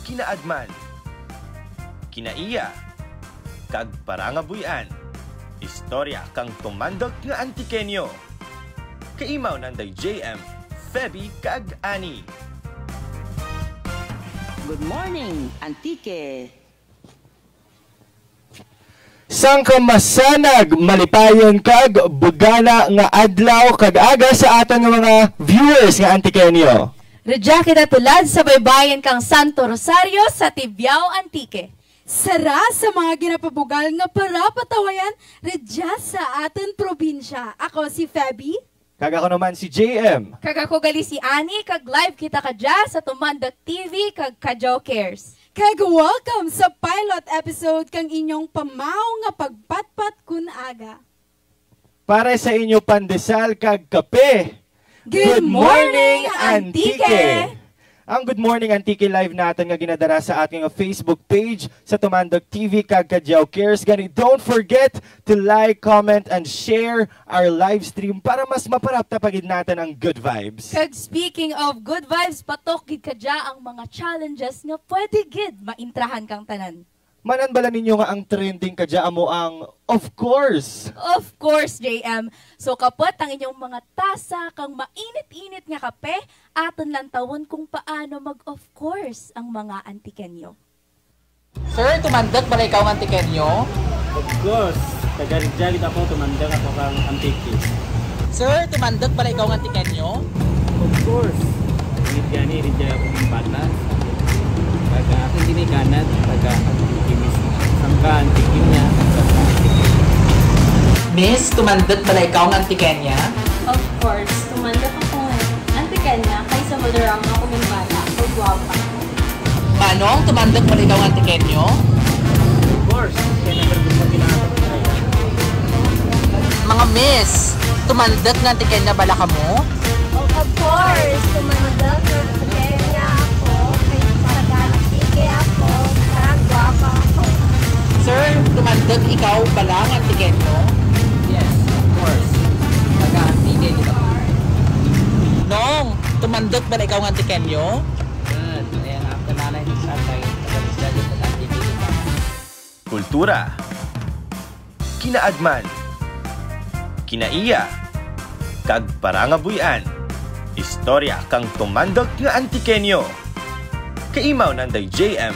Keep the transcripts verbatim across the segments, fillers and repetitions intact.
Kinaadman, kinaiya, kag parangabuy-an. Istorya kang tumandok nga Antiqueño. Kaimaw nanday J M, Feby, kag Annie. Good morning, Antique! Sangka masanag, malipayon kag bugana nga adlaw kag aga sa atun nga mga viewers nga Antiqueño. Rudya kita tulad sa baybayon kang Santo Rosario sa Tibiao, Antique. Sara sa mga ginapabugal nga parapatawayan rudya sa atun probinsya. Ako si Feby. Kag ako naman si J M. Kag ako gali si Annie, kag live kita kadya sa Tumandok T V kag Cadiao Cares. Kag welcome sa pilot episode kang inyong pamahaw nga pagpatpat kun aga. Para sa inyo pandesal kag kape. Good morning, Antique! Ang Good Morning Antique live natun nga ginadara sa atun nga Facebook page, sa Tumandok T V kag Cadiao Cares. Gani, don't forget to like, comment, and share our live stream para mas maparapta pa gid natun ang good vibes. Kag speaking of good vibes, patok gid kadya ang mga challenges nga pwede gid maintrahan kang tanan. Man-an bala ninyo nga ang trending kadya amo ang of course? Of course, J M. So, kapot ang inyong mga tasa kang mainit-init nga kape, atun lantawon kung paano mag-of course ang mga Antiqueño. Sir, tumandok bala ikaw nga Antiqueño? Of course. Taga rudya gid ako, tumandok ako kang Antique. Sir, tumandok bala ikaw nga Antiqueño? Of course. Gid gani, rudya ako ginbata. Taga, ako ginikanan, taga Antique mismo. Sangka Antique gid nga. Miss, tumandok bala ikaw nga Antiqueña? Of course, tumandok ako nga Antiqueña, kay sa Valderrama ako ginbata, kay gwapa. Manong, tumandok bala ikaw nga Antiqueño? Of course, kay nagdadumog gid ako. Mga miss, tumandok nga Antiqueña bala kamo? Of course, tumandok nga Antiqueña ako, kay taga Antique ako, kag gwapa ako. Sir, tumandok ikaw bala nga Antiqueño? Yes, of course. Taga Antique kita. Nong, tumandok bala ikaw nga Antiqueño? Good. Ayan, after nanay ni tatay, taga-isla gid, taga-Antique kita. Kultura, kinaadman, kinaiya, kag parangabuy-an. Istorya kang tumandok nga Antiqueño. Kaimaw nanday J M,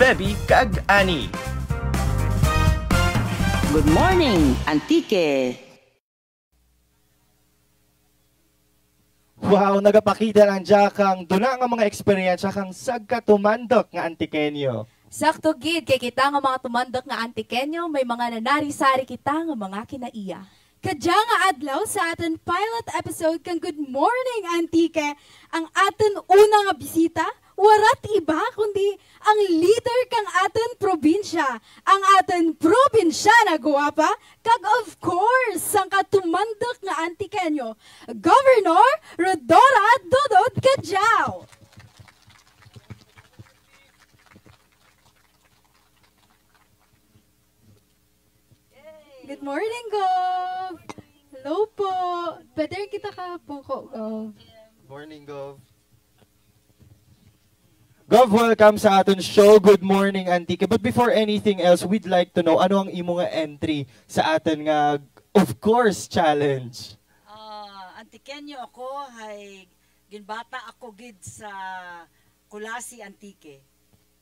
Feby, kag Annie. Good morning, Antique! Wow, nagapakita lang dya kang duna nga mga eksperyensya kang sangka tumandok nga Antiqueño. Sakto gid, kay kita nga mga tumandok nga Antiqueño, may mga nanari-sari kita nga mga kinaiya. Kadya nga adlaw sa atun pilot episode kang Good Morning Antique, ang atun una nga bisita, wara't iba kundi ang leader kang atun probinsya, ang atun probinsyana gwapa, kag of course, sangka tumandok nga Antiqueño, Governor Rhodora Dodod Cadiao. Good morning, Gov. Hello po. Pwede rin kita kabungko, Gov. Morning, Gov. Gov, welcome sa atun show, Good Morning Antique. But before anything else, we'd like to know, ano ang imo nga entry sa atun nga, of course, challenge? Ah, Antiqueño ako, hay ginbata ako gid sa Culasi, Antique.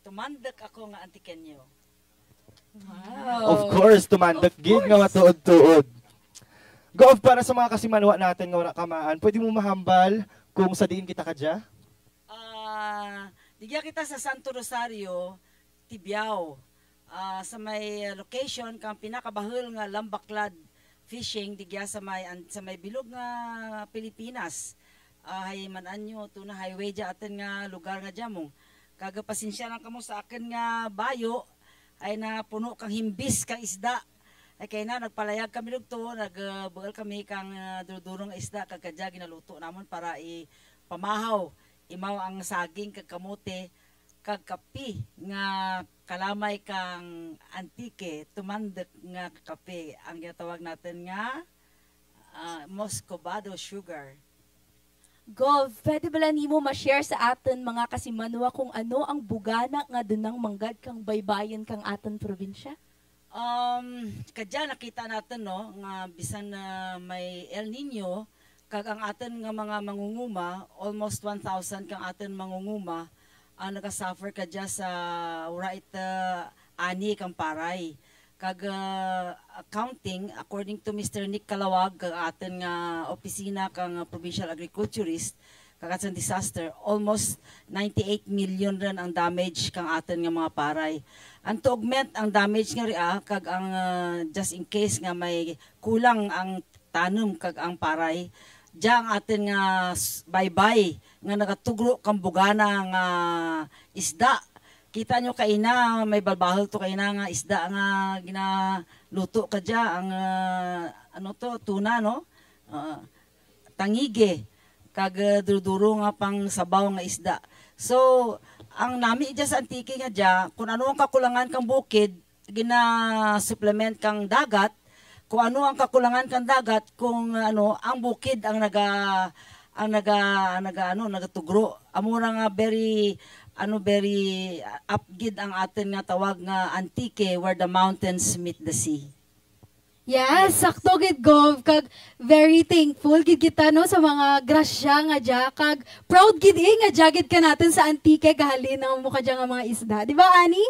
Tumandok ako nga Antiqueño. Wow. Of course, tumandok gid nga matuod-tuod. Gov, para sa mga kasimanwa natun nga wara kamaan, pwede mo mahambal kung sa diin kita kadya? Ah, digya kita sa Santo Rosario, Tibiao. Ah, sa may, ah, location kang pinakabahul nga lambaklad fishing digya sa may, an-, sa may bilog nga Pilipinas. Ah, hay man-an nyo, tuna highway dya atun nga lugar nga dya mo. Kag pasensya lang kamo sa akun nga bayo, hay napuno kang himbis kang isda. Hay kay na, nagpalayag kami rugto, nag, ah, buul kami kang, ah, duro-duro nga isda, kag kadya ginaluto namon para ipamahaw, imaw ang saging kag kamote, kag kape nga kalamay kang Antique, tumandok nga kape, ang ginatawag natun nga, ah, muscovado sugar. Gov, pwede bala nimo ma-share sa atun mga kasimanwa kung ano ang bugana nga dunang manggad kang baybayon kang atun probinsya? Um, kadya nakita natun, no, nga bisan na may El Niño, kag ang atun nga mga mangunguma, almost one thousand kang atun mangunguma ang naga-suffer kadya sa wara it, ah, ani kang paray. Kag, ah, counting, according to Mister Nick Calawag, kag atun nga opisina kang provincial agriculturist, kag atun disaster, almost ninety-eight million run ang damage kang atun nga mga paray. And to augment ang damage nga ria, kag ang, ah, just in case nga may kulang ang tanum kag ang paray, dya ang atun nga s-, baybay nga nagatugro kang bugana nga isda. Kita nyo kaina, may balbahul to kaina nga isda nga ginaluto kadya, ang, ah, ano to, tuna, no? Ah, tangige, kag, ah, duro-duro nga pangsabaw nga isda. So, ang nami dya sa Antique nga dya, kung ano ang kakulangan kang bukid, gina-supplement kang dagat, kung ano ang kakulangan kang dagat, kung ano, ang bukid ang naga-, ang naga-, ang naga-, ano, nagatugro. Amo ra nga very, ano, very, ah, up gid ang atun nga tawag nga Antique, where the mountains meet the sea. Yes, sakto gid, Gov, kag very thankful gid kita, no, sa mga grasya nga dya, kag proud gid, eh, nga dya gid ka natun sa Antique, gahalin ang amo kadya nga mga isda. Di ba, Ani?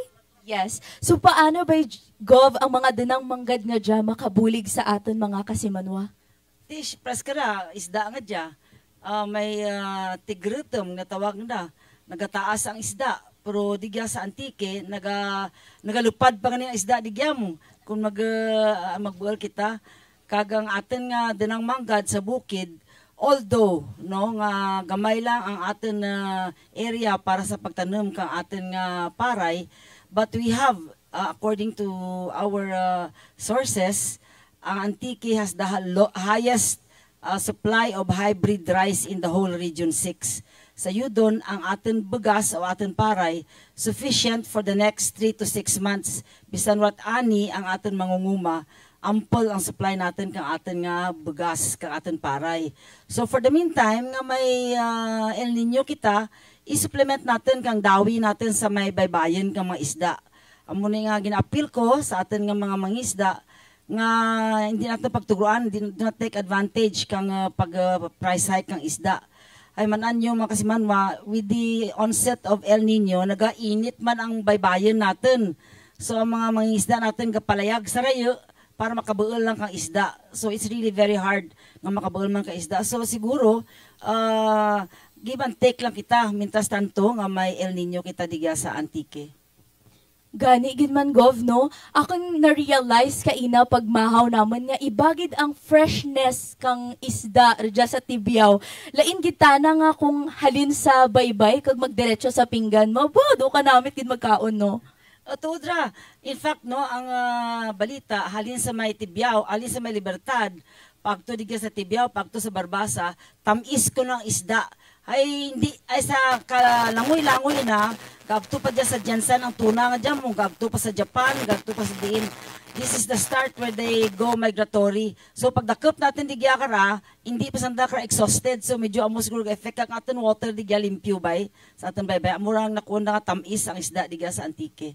Yes. So, paano ba, Gov, ang mga dunang manggad nga dya makabulig sa atun mga kasimanwa? Ti, pares kara, isda nga dya. Ah, may, ah, tigrutum nga tawag na. Nagataas ang isda. Pero digya sa Antique, naga-, nagalupad pa ngani ang isda digya mo. Kung mag-, ah, magbuul kita, kag ang atun nga dunang manggad sa bukid, although, no, nga gamay lang ang atun, ah, area para sa pagtanum kang atun nga paray, but we have, ah, according to our, ah, sources, ang Antique has the ha-, lo-, highest, ah, supply of hybrid rice in the whole Region six. Sayudon, ang atun bugas o atun paray, sufficient for the next three to six months. Bisan wara't ani ang atun mangunguma, ample ang supply natun kang atun nga bugas, kang atun paray. So for the meantime, nga may, ah, El Niño kita, i-supplement natun kang dawi natun sa may baybayun kang mga isda. Amo ni nga gina-appeal ko sa atun nga mga mangisda nga hindi natun pagtugroan, di, do not take advantage kang, ah, pag, ah, price hike kang isda. Hay man-an nyo, mga kasimanwa, with the onset of El Niño, nagainit man ang baybayun natun. So, ang mga mangisda natun gapalayag sa rayu para makabuul lang kang isda. So, it's really very hard nga makabuul man kang isda. So, siguro, ah, give and take lang kita, mientras tanto nga may El Niño kita digya sa Antique. Gani gid man, Gov, no? Akun na-realize kaina pagmahaw namun nga iba gid ang freshness kang isda rudya sa Tibiao. Lain gid tana nga kung halin sa baybay kag magdiretso sa pinggan mo, bo, do kanamit gid magkaon, no? O, tuod ra. In fact, no, ang, ah, balita, halin sa may Tibiao, halin sa may Libertad, paagto digya sa Tibiao, paagto sa Barbaza, tam-is kuno ang isda. Hay, hindi, hay sa kalangoy-langoy na, gaagto pa dyan sa Gensan ang tuna nga dyan mo, gaagto pa sa Japan, gaagto pa sa diin. This is the start where they go migratory. So, pagdakup natun digya kara, hindi pa sanda kara exhausted. So, medyo amo siguro ga-effect kang atun water digya limpyo bay. Sa atun baybay, amo ra ang nakuon na nga tam-is ang isda digya sa Antique.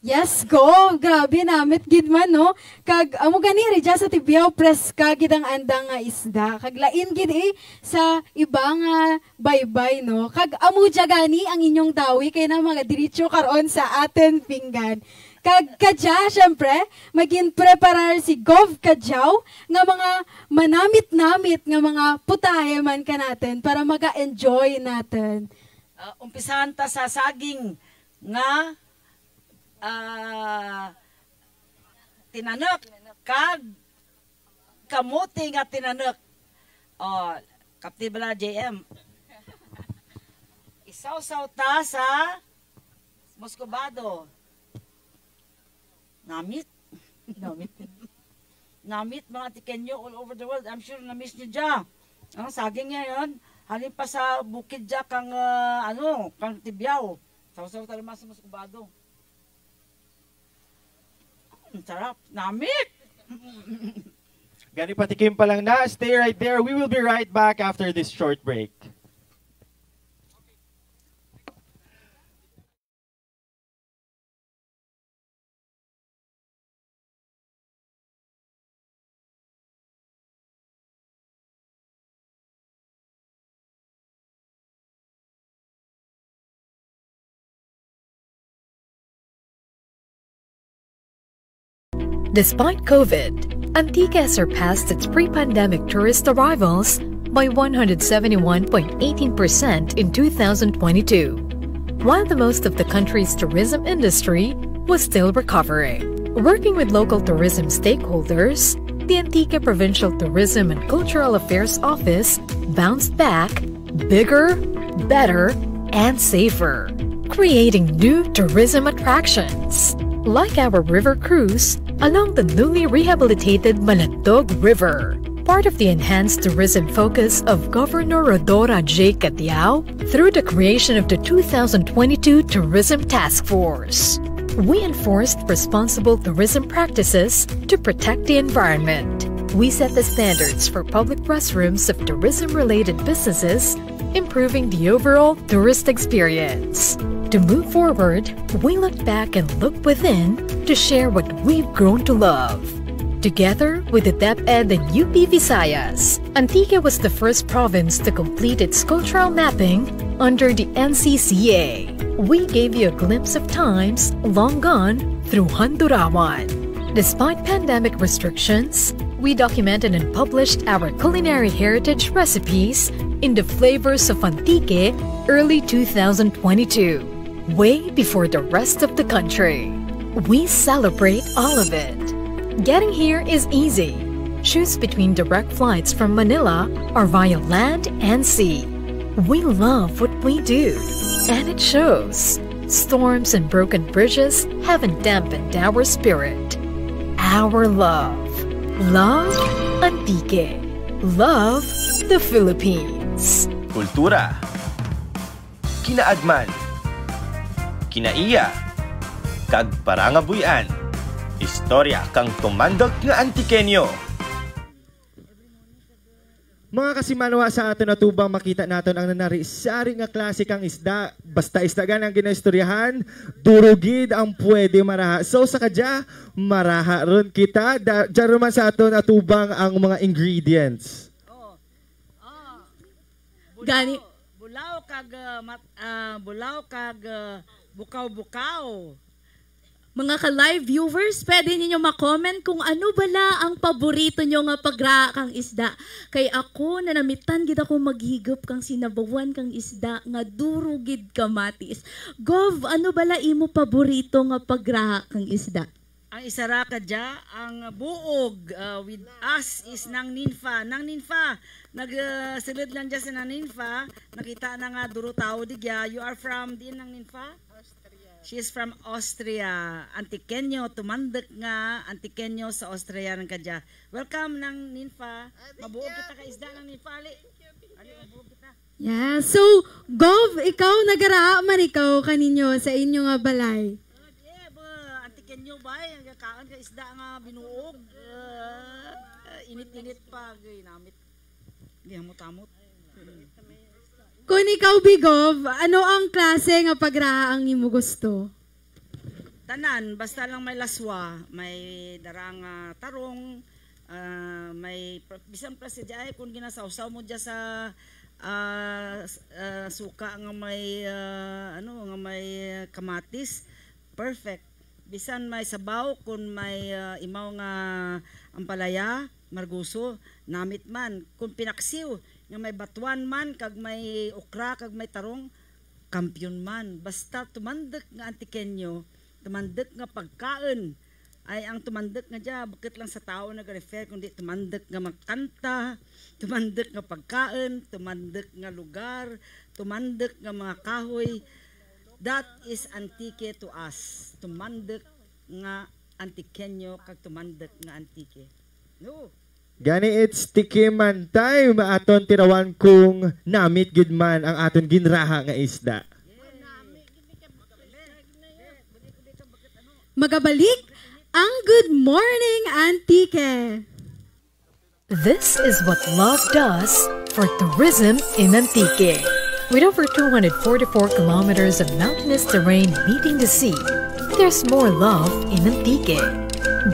Yes, Gov. Grabe, namit gid man, no? Kag, amo gani, rudya sa Tibiao, preska gid ang andang nga isda. Kag lain gid, eh, sa iba nga baybay, no? Kag amo dya gani ang inyong dawi, kay na magadiretso karon sa atun pinggan. Kag kadya, syempre, magin-preparar si Gov Cadiao nga mga manamit-namit nga mga putahe man kanatun para maga-enjoy natun. Ah, umpisahan ta sa saging nga, ah, tinanuk kag kamote nga tinanuk. O, kapti bala, J M. Isawsaw ta sa muscovado. Namit. Namit. Namit, mga Antiqueño all over the world. I'm sure na-miss nyo dya. Ang saging ngayon, halin pa sa bukid dya kang, ah, ano, kang Tibiao. Sawsaw ta naman sa muscovado. Ang sarap. Namit! Gani patikim pa lang na, stay right there. We will be right back after this short break. Despite COVID, Antique has surpassed its pre-pandemic tourist arrivals by one hundred seventy-one point eighteen percent in two thousand twenty-two, while the most of the country's tourism industry was still recovering. Working with local tourism stakeholders, the Antique Provincial Tourism and Cultural Affairs Office bounced back bigger, better, and safer, creating new tourism attractions, like our river cruise along the newly rehabilitated Malandog River, part of the enhanced tourism focus of Governor Rhodora J. Cadiao through the creation of the two thousand twenty-two Tourism Task Force. We enforced responsible tourism practices to protect the environment. We set the standards for public restrooms of tourism-related businesses, improving the overall tourist experience. To move forward, we look back and look within to share what we've grown to love. Together with the DepEd and U P Visayas, Antique was the first province to complete its cultural mapping under the N C C A. We gave you a glimpse of times long gone through Handurawan. Despite pandemic restrictions, we documented and published our culinary heritage recipes in the Flavors of Antique early two thousand twenty-two, way before the rest of the country. We celebrate all of it. Getting here is easy. Choose between direct flights from Manila or via land and sea. We love what we do, and it shows. Storms and broken bridges haven't dampened our spirit. Our love. Love Antique. Love the Philippines. Kultura. Kinaadman. Kinaiya. Kag parangabuy-an. Istorya kang tumandok nga Antiqueño. Mga kasimanwa, sa atun atubang makita natun ang nanari-sari nga klase kang isda. Basta isda gani ang ginaistoryahan, duro gid ang pwede maraha. So, sa kadya, maraha run kita. Da-, dyan run man sa atun atubang ang mga ingredients. Oh. Ah. Gani. Bulaw, bulaw kag, ah, mat-, ah, bulaw kag, ah, bukaw-bukaw. Mga ka-live viewers, pwede ninyo ma-comment kung ano bala ang paborito nyo nga pagraha kang isda. Kay ako, nanamitan gid ako maghigop kang sinabawan kang isda nga duro gid kamatis. Gov, ano bala imo paborito nga pagraha kang isda? Ang isara kadya, ang buog, ah, with us is Nang Ninfa. Nang Ninfa, nag, ah, sulud lang dya si Nang Ninfa. Nakita na nga duro tawo digya. You are from diin, Nang Ninfa? She is from Austria. Antiqueño, tumandok nga Antiqueño sa Austria run kadya. Welcome, Nang Ninfa. Mabuog kita ka isda, Nang Ninfa. Ali. Ali, mabuog kita. Yeah. So, Gov, ikaw, nagaraha man ikaw kaninyo sa inyo nga balay? Antiqueño bay, nagakaon ka isda nga binuog. Ah, init-init pa, gay, namit. Di hamot-hamot. Kon ikaw bi, Gov, ano ang klase nga pagraha ang imo gusto? Tanan, basta lang may laswa, may dara nga tarong, ah, may pr-, bisan plasida ay kon ginasawsaw mo dya sa, ah, s-, ah, suka nga may, ah, ano, nga may kamatis, perfect. Bisan may sabaw, kon may, ah, imaw nga ampalaya, margoso, namit man. Kon pinaksiw, nga may batuan man, kag may okra, kag may tarong, kampiyon man. Basta tumandok nga Antiqueño, tumandok nga pagkaon. Ay, ang tumandok nga dya, bukut lang sa tawo nag-refer, kundi tumandok nga mga kanta, tumandok nga pagkaon, tumandok nga lugar, tumandok nga mga kahoy. That is Antique to us. Tumandok nga Antiqueño kag tumandok nga Antique. No. Gani, it's tikiman time. Atun tirawan kon namit gid man ang atun ginraha nga isda. Magabalik ang Good Morning Antique. This is what love does for tourism in Antique. With over two hundred forty-four kilometers of mountainous terrain meeting the sea, there's more love in Antique.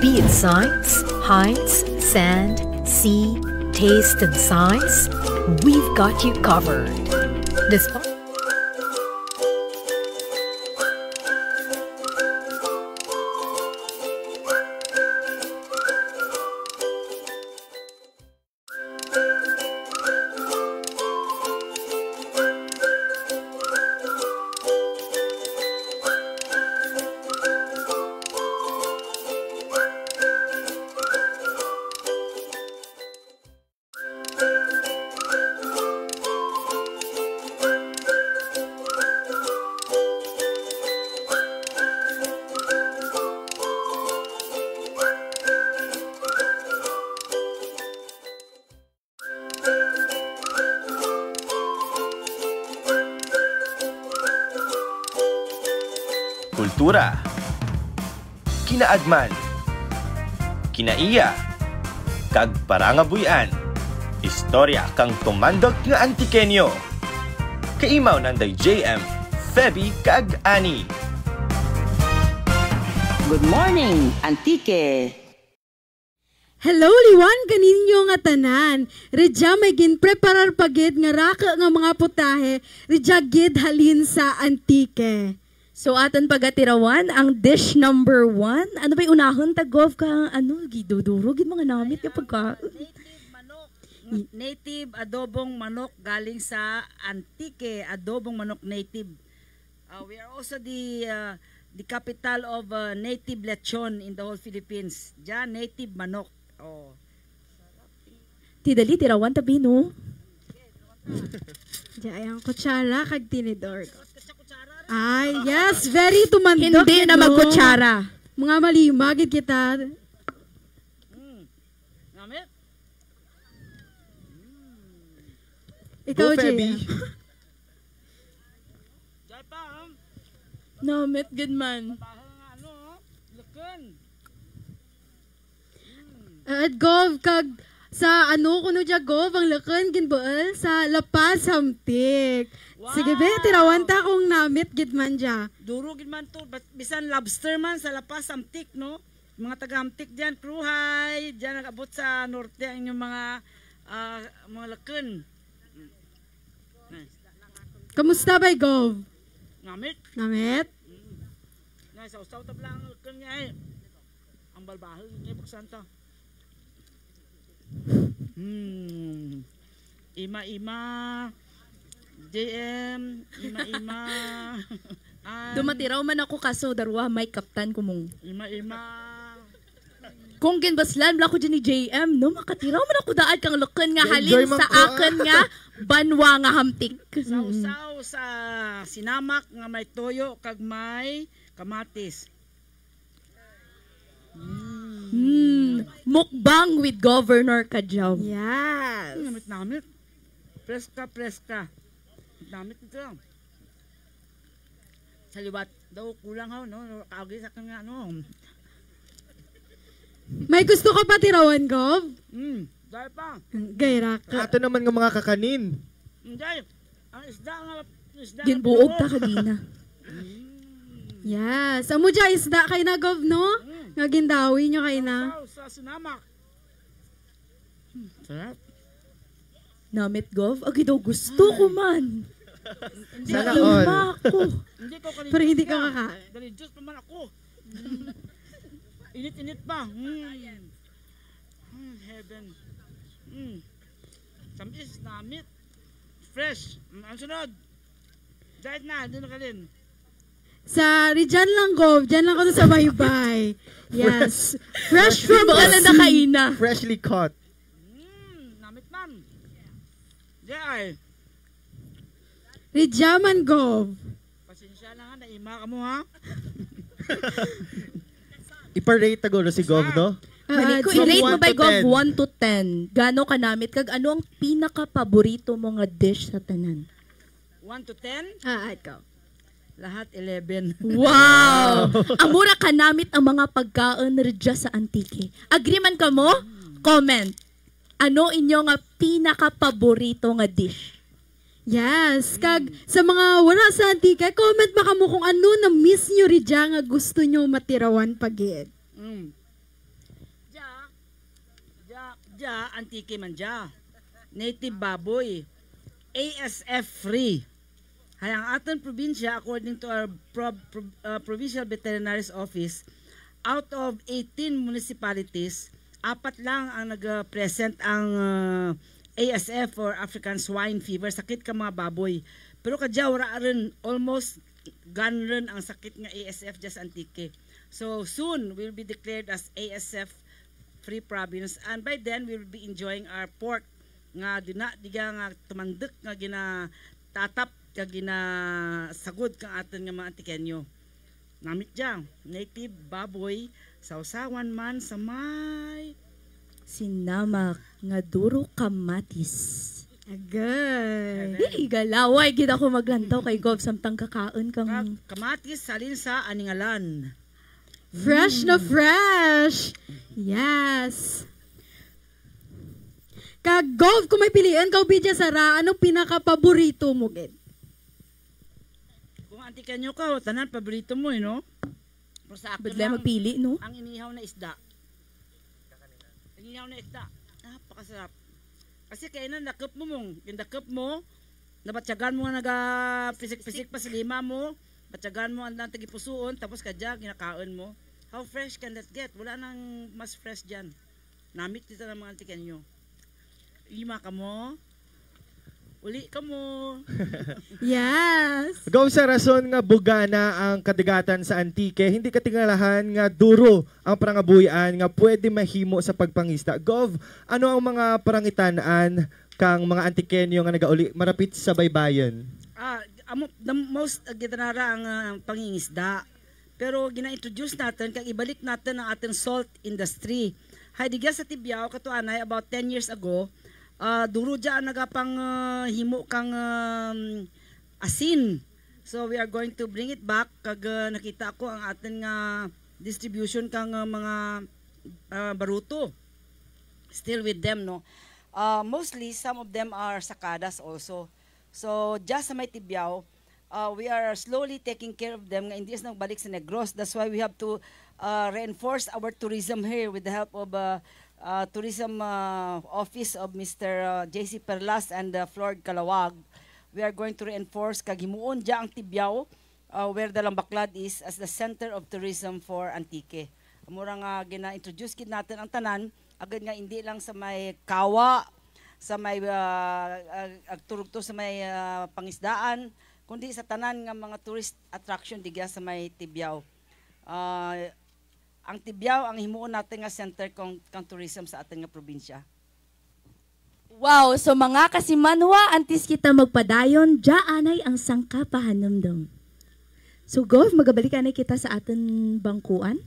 Be it sights, heights, sand, sea, taste, and size, we've got you covered. Despite Kultura, kinaadman, kinaiya, kag parangabuy-an. Istorya kang tumandok nga Antiqueño. Kaimaw nanday J M, Feby, kag Annie. Good morning, Antique! Hello, liwan kaninyo nga tanan. Rudya may ginpreparar pa gid nga raku nga mga putahe, rudya gid halin sa Antique. So, atun pagatirawan ang dish number one. Ano bay unahun ta, Gov, ka, ano, giduduro gid mga namit nga pagkaun. Native manok. Native adobong manok galing sa Antique. Adobong manok native. Uh, we are also the, uh, the capital of, uh, native lechon in the whole Philippines. Dya, native manok. Oh. Ti dali, tirawan ta bi, no? Dya, ay ang kutsara kag tinidor. Ay, yes, very tumandok. Hindi na magkutsara. Mga malima gid kita. Mm. Namit? Ikaw, Feby. J M. Namit gid man. Bahal nga ano, oh. Lukon. At Gov, kag sa ano kuno dya, Gov, ang lukon ginbuul sa La Paz Hamtic. Sige, be, tirawan ta kung namit gid man dya. Duro gid man to, bas-, bisan lobster man sa La Paz Hamtic, no? Mga taga Hamtic dyan, kruhay, dyan nag-abot sa norte ang inyong mga, ah, mga lukon. Kamusta bay, Gov? Namit. Namit? Mm. Nay, sawsaw ta bala ang lukon nga, eh. Ang balbahal nga, eh, pagsanta. Hmm. Ima-ima. J M, ima-ima. An. Dumatiraw man ako kaso darwa may kaptan ko mong. Ima-ima. Kung ginbaslan bala ko dyan ni J M, no, makatiraw man ako daad kang lukon nga halin sa akun nga banwa nga Hamtic. Sawsaw sa sinamak nga may toyo kag may kamatis. Mm. Mm. Mukbang with Governor Cadiao. Yes. Mm, namit-namit. Preska, preska. Namit ito. Sa liwat daw kulang haw, no? Kaagi sa kanya, no? May gusto ka pa tirawan, Gov? Mm, dahil pa. Gayra ka. Ato naman nga mga kakanin. Hindi. Ang isda nga, isda nga ginbuog ta kagina. Mm. Yes. Amo dya isda kay na, Gov, no? Mm. Nga gindawi nyo kay na. Sa, sa sinamak. Hmm, sarap. Namit, Gov? Agi daw gusto ko man. Sana all. Lima ako. Hindi ko kani-, pero hindi ka kaka- Dali, Diyos naman ako. Mm. Init-init pa. Mm. Mm, heaven. Mm. Tamis, namit. Fresh. Mm, ang sunod. Diet na, hindi na kalin. Sa, ri dyan lang, Gov. Dyan lang ko sa baybay. Yes. Fresh from the sea. Freshly caught. Mm, namit man. Di ay. Ri dyan man, Gov. Pasensya na nga, naima kamo, ha? Ipa-rate ta guro si Gov, no? Ah, mani ko, i-rate mo bay, Gov, one to ten? Gaano kanamit? Kag ano ang pinakapaborito mo nga dish sa tanan? One to ten? Ah, ikaw. Lahat eleven. Wow! Amo ra kanamit ang mga pagkaon rudya sa Antique. Agree man kamo? Comment. ano inyo nga pinakapaborito nga dish? Yes, kag sa mga wara sa Antique, comment ba kamo kung ano na-miss nyo ridya nga gusto nyo matirawan pa gid. Mm. Dya, dya, dya, Antique man dya. Native baboy. A S F free. Hay ang atun probinsya, according to our prob-, prob-, uh, Provincial Veterinary's Office, out of eighteen municipalities, apat lang ang nag-present ang, uh, A S F or African Swine Fever, sakit kang mga baboy. Pero kadya wara run, almost gone run ang sakit nga A S F dya sa Antique. So soon, we'll be declared as A S F free province, and by then, we will be enjoying our pork nga duna digya nga tumanduk nga ginatatap kag ginasagod kang atun nga mga Antiqueño. Namit dya, native baboy, sawsawan man sa may sinamak nga duro kamatis. Agay. Amen. Hey, galaway gid ako maglantaw kay Gov samtang kakaun kang Ka-, kamatis halin sa Aningalan. Fresh na fresh. Yes. Kag Gov, kung may pilian kaw bi dya sara, ano pinakapaborito mo gid? Kung Antiqueño ka, tanan paborito mo, eh, no? Pero sa akin lang, magpili, no? Ang inihaw na isda. Inihaw na isda. Napakasarap. Kasi kay na, dakop mo mong, ginadakop mo, nabatyagan mo nga naga-pisik-pisik pa sa lima mo, batyagan mo ang, ang tagipusuon, tapos kadya, ginakaon mo. How fresh can that get? Wala nang mas fresh dyan. Namit kita ng mga Antiqueño. Lima kamo. Uli kamo. Yes. Gov, sa rason nga bugana ang kadagatan sa Antique, hindi katingalahan nga duro ang parangabuy-an nga pwede mahimo sa pagpangisda. Gov, ano ang mga parangitan-an kang mga Antiqueño nga nagauli marapit sa baybayon? Ah, amo, the most, ah, ginatana ra ang, ah, pangingisda. Pero gina-introduce natun, kag ibalik natun ang atun salt industry. Hay digya sa Tibiao, kato anay, about ten years ago, ah, duro dya ang nagapang, ah, himo kang, um, asin. So we are going to bring it back. Kag, ah, nakita ko ang atun nga distribution kang, ah, mga, ah, baruto. Still with them, no? Ah, mostly, some of them are sakadas also. So, dya sa may Tibiao, uh, we are slowly taking care of them nga hindi sila magbalik sa Negros. That's why we have to, uh, reinforce our tourism here with the help of, uh, uh, tourism, uh, office of Mister, uh, J C Perlas and, uh, Flord Calawag. We are going to reinforce kag himuon dya ang Tibiao, uh, where the Lambaklad is, as the center of tourism for Antique. Amo ra nga gina-introduce gid natun ang tanan, agud nga indi lang sa may kawa, sa may, ah, ag-, agturog to sa may, ah, pangisdaan, kundi sa tanan nga mga tourist attraction digya sa may Tibiao. Ah, ang Tibiao ang himuon natun nga center kang, kang tourism sa atun nga probinsya. Wow! So, mga kasimanwa, antes kita magpadayon, dya anay ang sangka pahanumdum. So, Gov, magabalik anay kita sa atun bangkuan.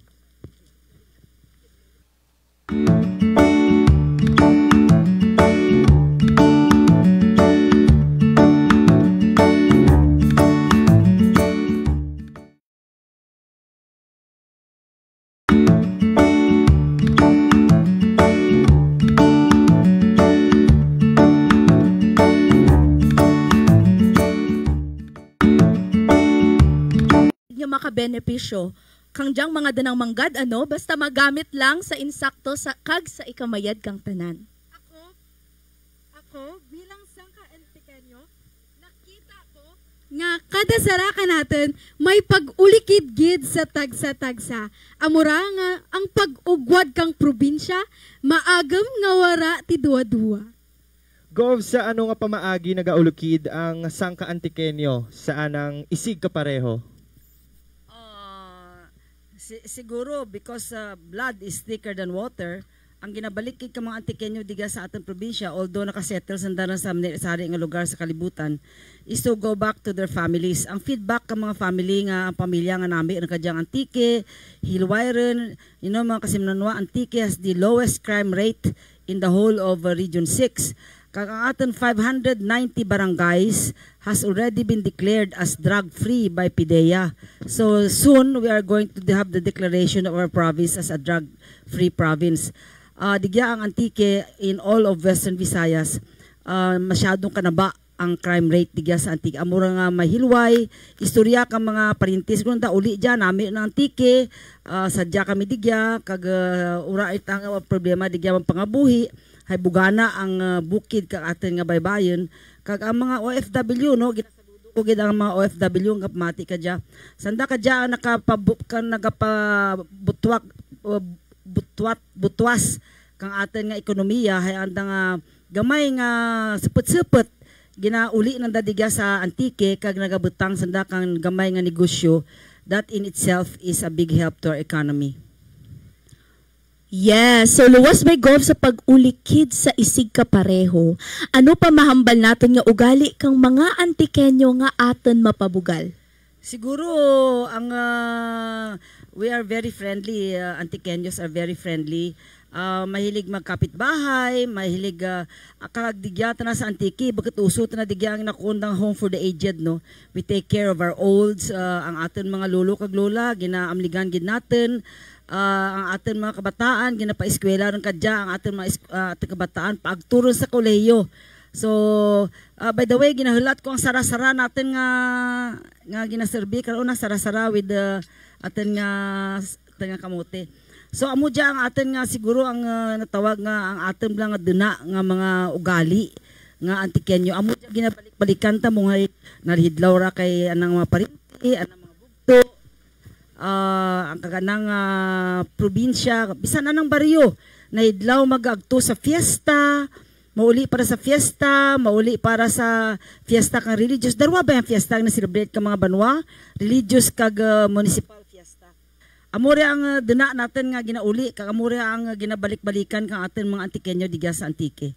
Nga makabenepisyo kang dyang mga danang manggad, ano, basta magamit lang sa insakto sa, kag sa ikamayad kang tanan. Ako, ako, bilang sangka Antiqueño, nakita ko nga kada sara kanatun may pag-ulikid gid sa tagsa-tagsa. Amo ra nga ang pag-ugwad kang probinsya, maagum nga wara ti duwa-duwa. Gov, sa ano nga pamaagi nagaulikid ang sangka Antiqueño sa anang isig kapareho? Ah, si-, siguro because, ah, blood is thicker than water, ang ginabalik gid kang mga Antiqueño digya sa atun probinsya, although nakasettle sanda run sa mani-, sari nga lugar sa kalibutan, is to go back to their families. Ang feedback kang mga family nga, ang pamilya nga nami run kadyang Antique, Hilway run, you know, mga kasimanwa, Antique has the lowest crime rate in the whole of, uh, Region six. Kag ang atun five hundred ninety barangays has already been declared as drug-free by PDEA. So soon, we are going to have the declaration of our province as a drug-free province. Ah, digya ang Antique in all of Western Visayas. Ah, masyadong kanaba ang crime rate digya sa Antique. Amo ra nga mahilway, istorya kang mga parintis ko nanda uli dya, nami na Antique, ah, sadya kami digya, kag, ah, wara ita nga problema digya man pangabuhi, hay bugana ang, ah, bukid kag atun nga baybayun, kag ang mga O F W, no, ginasaludo ko gid ang mga O F W nga pamati kadya. Sanda kadya ang nakapabu-, kang nagapabutwak, uh, butwat, butwas kang atun nga ekonomiya, hay anda nga gamay nga suput-suput, ginauli nanda digya sa Antique, kag nagabutang sanda kang gamay nga negosyo, that in itself is a big help to our economy. Yes, so luwas bay, Gov, sa pag-ulikid sa isigkapareho. Ano pa mahambal natun nga ugali kang mga Antiqueño nga atun mapabugal? Siguro, ang, ah, we are very friendly, ah, Antiqueños are very friendly. Ah, mahilig magkapitbahay, mahilig, ah, kag digya tana sa Antique, bukut uso tana digya ang nakuon nga home for the aged, no? We take care of our olds, ah, ang atun mga lolo kag lola, ginaamligan gid natun. Ah, ang atun mga kabataan, ginapaeskwela run kadya, ang atun mga es-, ah, atun kabataan, paagto run sa kolehiyo. So, ah, by the way, ginahulat ko ang sara-sara natun nga, nga ginaserbi, karon na sara-sara with the atun nga, atun nga kamote. So, amo dya ang atun nga siguro ang, ah, natawag nga ang atun bala nga duna nga mga ugali nga Antiqueño. Amo dya ginabalik-balikan ta, munghay nalahidlaw ra kay anang mga parinti, anang mga bugto, ah, ang kag anang, ah, probinsya, bisan anang baryo, nahidlaw mag-agto sa fiesta, mauli para sa fiesta, mauli para sa fiesta kang religious. Darwa bay ang fiesta nga na-celebrate kang mga banwa, religious kag, ah, municipal fiesta. Amo ria ang, ah, duna natun nga ginauli, kag amo ria ang, ah, ginabalik-balikan kang atun mga Antiqueño digya sa Antique.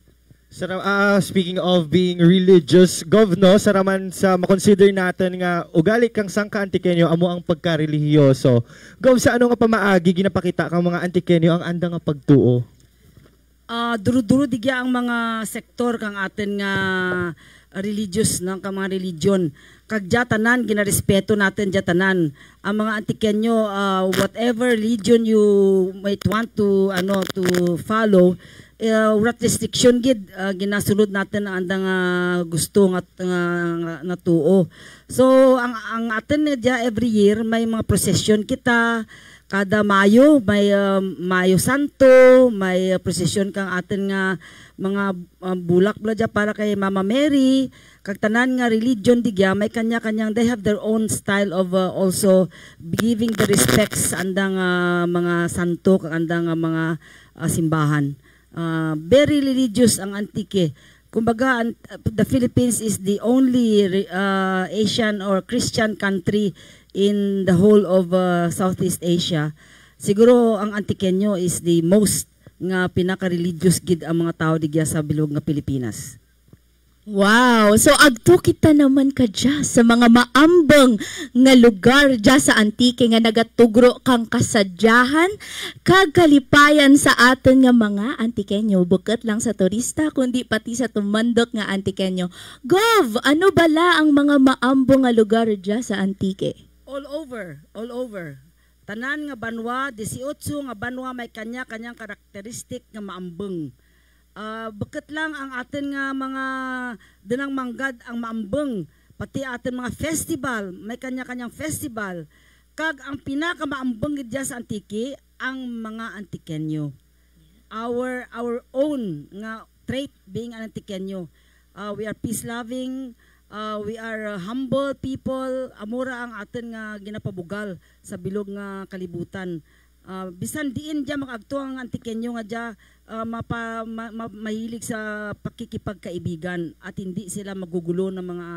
Sara-, ah, speaking of being religious, Gov, no, sara man sa ma-consider natun nga ugali kang sangka Antiqueño, amo ang pagkarelihiyoso. Gov, sa ano nga pamaagi ginapakita kang mga Antiqueño ang anda nga pagtuo? Ah, duro-duro digya ang mga sektor kang atun nga religious, no, kang mga religion. Kag dya tanan, ginarespeto natun dya tanan. Ang mga Antiqueño, ah, whatever religion you might want to, ano, to follow, eh, wara't restriction gid, ah, ginasunod natun ang andang, ah, gusto nga, nga, nga, nga tuo. So, ang, ang atun nga dya every year, may mga procession kita, kada Mayo, may, ah, Mayo Santo, may, ah, procession kang atun nga mga, ah, bulak bala dya para kay Mama Mary, kag tanan nga religion digya, may kanya-kanyang, they have their own style of, ah, also giving the respects andang, ah, mga santo, kag andang, ah, mga, ah, simbahan. Ah, very religious ang Antique. Kumbaga, an-, the Philippines is the only re-, ah, Asian or Christian country in the whole of, ah, Southeast Asia. Siguro ang Antiqueño is the most nga pinaka-religious gid ang mga tawo digya sa bilog nga Pilipinas. Wow! So, agto kita naman kadya sa mga maambung nga lugar dya sa Antique nga nagatugro kang kasadyahan kag kalipayan sa atun nga mga Antiqueño. Bukut lang sa turista, kundi pati sa tumandok nga Antiqueño. Gov, ano bala ang mga maambung nga lugar dya sa Antique? All over, all over. Tanan nga banwa, disiotso nga banwa may kanya-kanyang karakteristik nga maambung. Ah, bukut lang ang atun nga mga dunang manggad ang maambung, pati atun mga festival, may kanya-kanyang festival. Kag ang pinakamaambung gid dya sa Antique, ang mga Antiqueño. Our, our own nga trait being an Antiqueño. Ah, we are peace-loving, ah, we are, ah, humble people, amo ra ang atun nga ginapabugal sa bilog nga kalibutan. Ah, bisan diin dya makaagto ang Antiqueño nga dya, ah, mapa-, ma-, ma-, mahilig sa pakikipagkaibigan at hindi sila magugulo ng mga,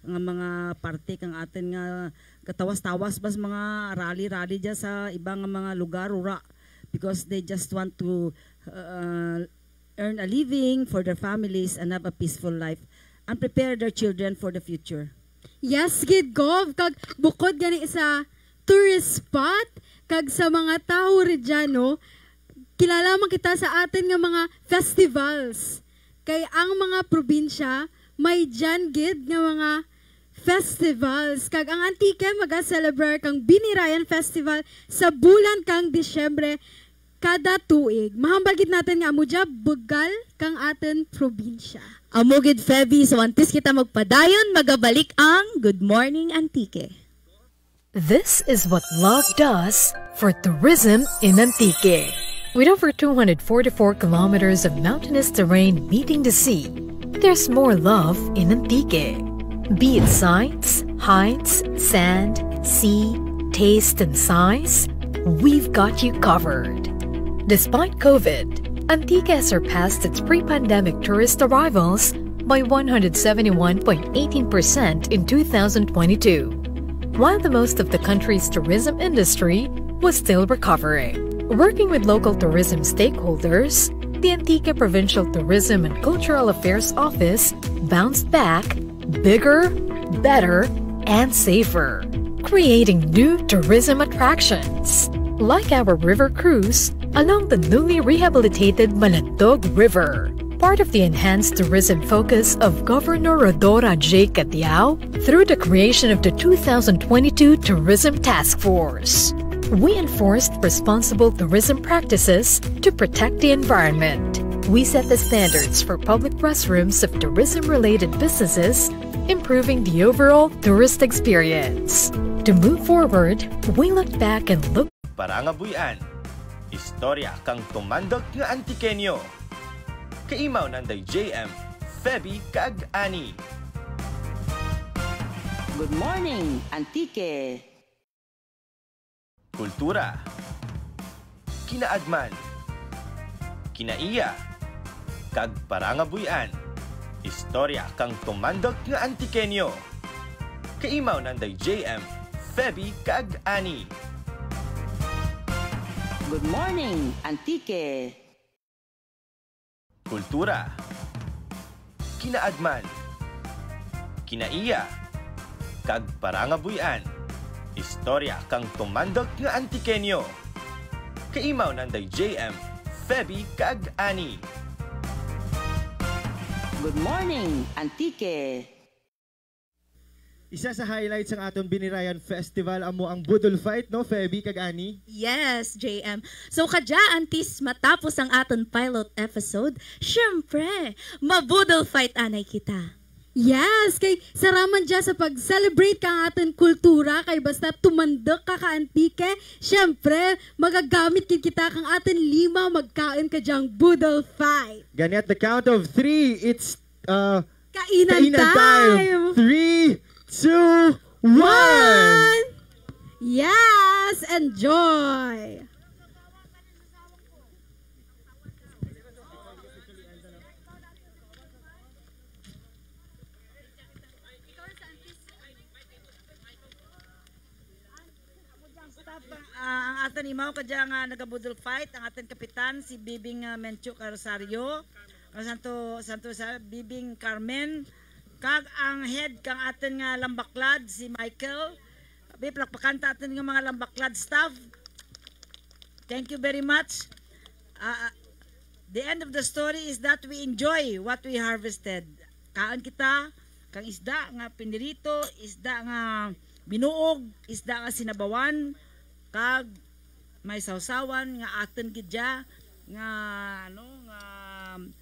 nga mga parte kang atun nga gatawas-tawas bas mga rally-rally dya sa iba nga mga lugar, wara. Because they just want to, ah, earn a living for their families and have a peaceful life and prepare their children for the future. Yes, gid, Gov. Kag bukod gani sa tourist spot, kag sa mga tawo rugya, no, kilala man kita sa atun nga mga festivals. Kay ang mga probinsya, may dyan gid nga mga festivals. Kag ang Antique maga-celebrate kang Binirayan Festival sa bulan kang Disyembre. kada tuig. Mahambal gid natun nga amo dya bugal kang atun probinsya. Amo gid, Feby, so antes kita magpadayon, magabalik ang Good Morning Antique. This is what love does for tourism in Antique. With over two hundred forty-four kilometers of mountainous terrain meeting the sea, there's more love in Antique. Be it sights, heights, sand, sea, taste, and size, we've got you covered. Despite COVID, Antique has surpassed its pre-pandemic tourist arrivals by one hundred seventy-one point eighteen percent in two thousand twenty-two, while the most of the country's tourism industry was still recovering. Working with local tourism stakeholders, the Antique Provincial Tourism and Cultural Affairs Office bounced back bigger, better, and safer, creating new tourism attractions, like our river cruise along the newly rehabilitated Malandog River, part of the enhanced tourism focus of Governor Rhodora J. Cadiao through the creation of the two thousand twenty-two Tourism Task Force. We enforced responsible tourism practices to protect the environment. We set the standards for public restrooms of tourism-related businesses, improving the overall tourist experience. To move forward, we looked back and looked Parangabuy-an, istorya kang tumandok nga Antiqueño. Kaimaw nanday J M, Feby kag Annie. Good morning, Antique! Kultura, kinaadman, kinaiya, kag parangabuy-an, istorya kang tumandok nga Antiqueño. Kaimaw nanday J M, Feby kag Annie. Good morning, Antique! Kultura, kinaadman, kinaiya, kag parangabuy-an, istorya kang tumandok nga Antiqueño. Kaimaw nanday J M, Feby kag Annie. Good morning, Antique! Isa sa highlights sang atun Binirayan Festival amo ang Boodle Fight, no, Feby kag Annie? Yes, J M. So, kadya, antes matapos ang atun pilot episode, syempre, ma-boodle fight anay kita. Yes, kay sara man dya sa pag-celebrate kang atun kultura, kay basta tumandok ka ka Antique, syempre, magagamit gid kita kang atun lima magkaun kadyang boodle fight. Gani, at the count of three, it's, uh, Kainan time! Three, two, one! Yes! Enjoy! Staff, ah, ang atun imaw kadya nga, ah, naga-boodle fight, ang atun kapitan, si Bibing, ah, Menchu Rosario, kag santo, santo sa Bibing Carmen, kag ang head kang atun nga lambaklad, si Michael. Abi, palakpakan ta atun nga mga lambaklad staff. Thank you very much. Ah, ah, the end of the story is that we enjoy what we harvested. Kaun kita kang isda nga pinirito, isda nga binuog, isda nga sinabawan, kag may sawsawan nga atun gid dya nga, ano, nga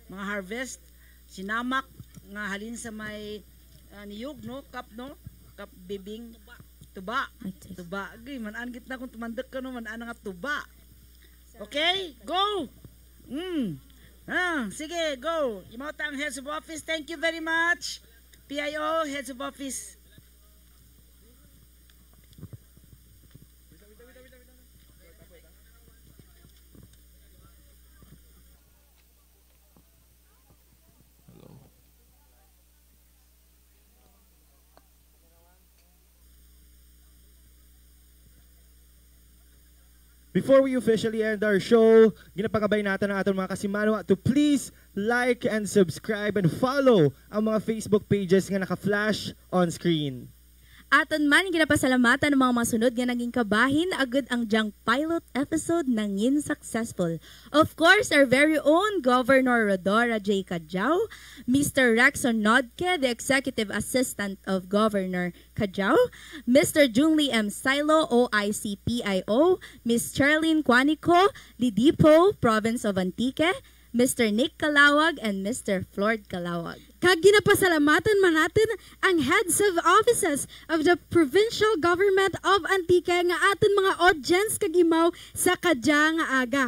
mga harvest, sinamak nga halin sa may, ah, niyog, no? Kap, no? Kap Bibing. Tuba. Tuba. Tuba. Gid, man-an gid na kon tumandok ka, no? Man-an na nga tuba. Okay, go! Mm. Ah, sige, go. Imaw ta ang heads of office. Thank you very much. P I O, heads of office. Hello. Before we officially end our show, ginapangabay natun ang atun mga kasimanwa to please like and subscribe and follow ang mga Facebook pages nga naka-flash on screen. Atun man ginapasalamatan ang mga masunod nga nangin kabahin, agud ang dyang pilot episode nangin successful. Of course, our very own Governor Rhodora J. Cadiao, Mister Rexon Nodke, the Executive Assistant of Governor Cadiao, Mister Jungli M. Silo, O I C P I O, Miss Charlene Quanico, Lidipo, Province of Antique, Mister Nick Calawag, and Mister Flord Calawag. Kag ginapasalamatan man natun ang heads of offices of the Provincial Government of Antique nga atun mga audience kag imaw sa kadya nga aga.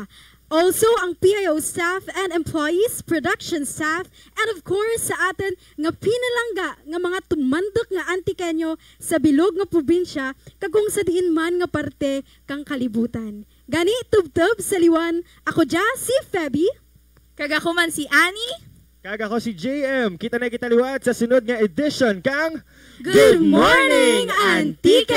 Also, ang P I O staff and employees, production staff, and of course, sa atun nga pinalangga nga mga tumandok nga Antiqueño sa bilog nga probinsya, kag kung sa diin man nga parte kang kalibutan. Gani, tubtub sa liwan, ako dya si Feby. Kag ako man si Annie. Kag ako si J M. Kita na kita liwat sa sunod nga edition kang Good Morning, Antique!